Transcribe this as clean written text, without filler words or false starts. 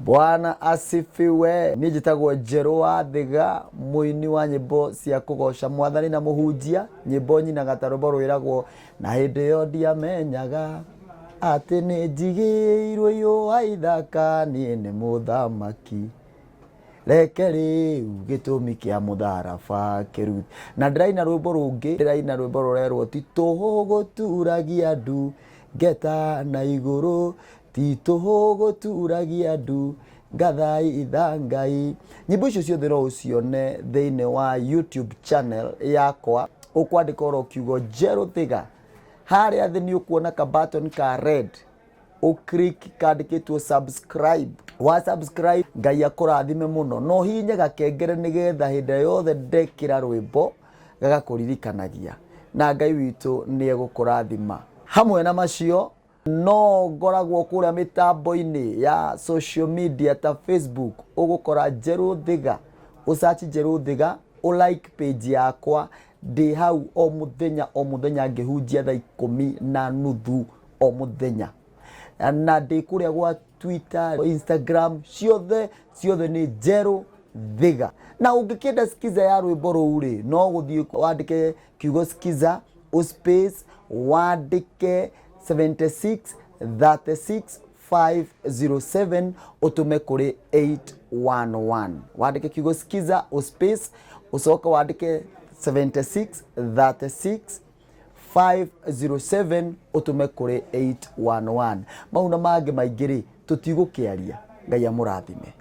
Bwana asifiwe. Niĩ njĩtagwo Njerũ wa Thiga, mũini wa nyĩmbo cia kũgoca mwathani na mũhunjia. Nyĩmbo nyinaga ta rwĩmbo rwĩragwo na hĩndĩ ĩyo ndiamenyaga atĩ nĩ njigĩirwo iũa ithaka, niĩ nĩ mũthamaki. Reke rĩu gĩtũmi kĩa mũtharaba kĩrute. Na ndĩraina rwĩmbo rũngĩ, ndĩraina rwĩmbo rũrerwo ti tũhũ gũturagia ndu ngeta na igũrũ, ti tũhũ gũturagia ndu ngathaitha Ngai. Nyĩmbo icio ciothe no ũcione thĩinĩ wa YouTube channel yakwa, ũkwandĩka oro kiugo Njerũ Thiga. Harĩa thĩ nĩ ũkuona ka button ka red, ũclick kandĩkĩtwo subscribe. Wa subscribe, Ngai akũrathime mũno. Na ũhihinye gakengere nĩgetha hĩndĩ ĩrĩa yothe ndekĩra rwĩmbo gagakũririkanagia. Na Ngai witũ nĩ egũkũrathima. Hamwe na macio, no ngoragwo kũrĩa mĩtambo-inĩ ya social media ta Facebook, ũgũkora Njerũ Thiga, ũsearch Njerũ Thiga, ũ like page yakwa, ndĩ hau o mũthenya o mũthenya ngĩhunjia thaa 10:30 o mũthenya. Na ndĩ kũrĩa gwa Twitter, Instagram, ciothe ciothe nĩ Njerũ Thiga. Na ũngĩkĩenda skiza ya rwĩmbo rũu rĩ, no gũthiĩ wandĩke kiugo skiza, ũ space, wandĩke 76 36 507 ũtũme kũrĩ 811. Wandĩke kiugo skiza, ũ space, ũcoke wandĩke 76 36 507 ũtũme kũrĩ 811. Mau na mangĩ maingĩ rĩ, tũtigũkĩaria. Ngai amũrathime.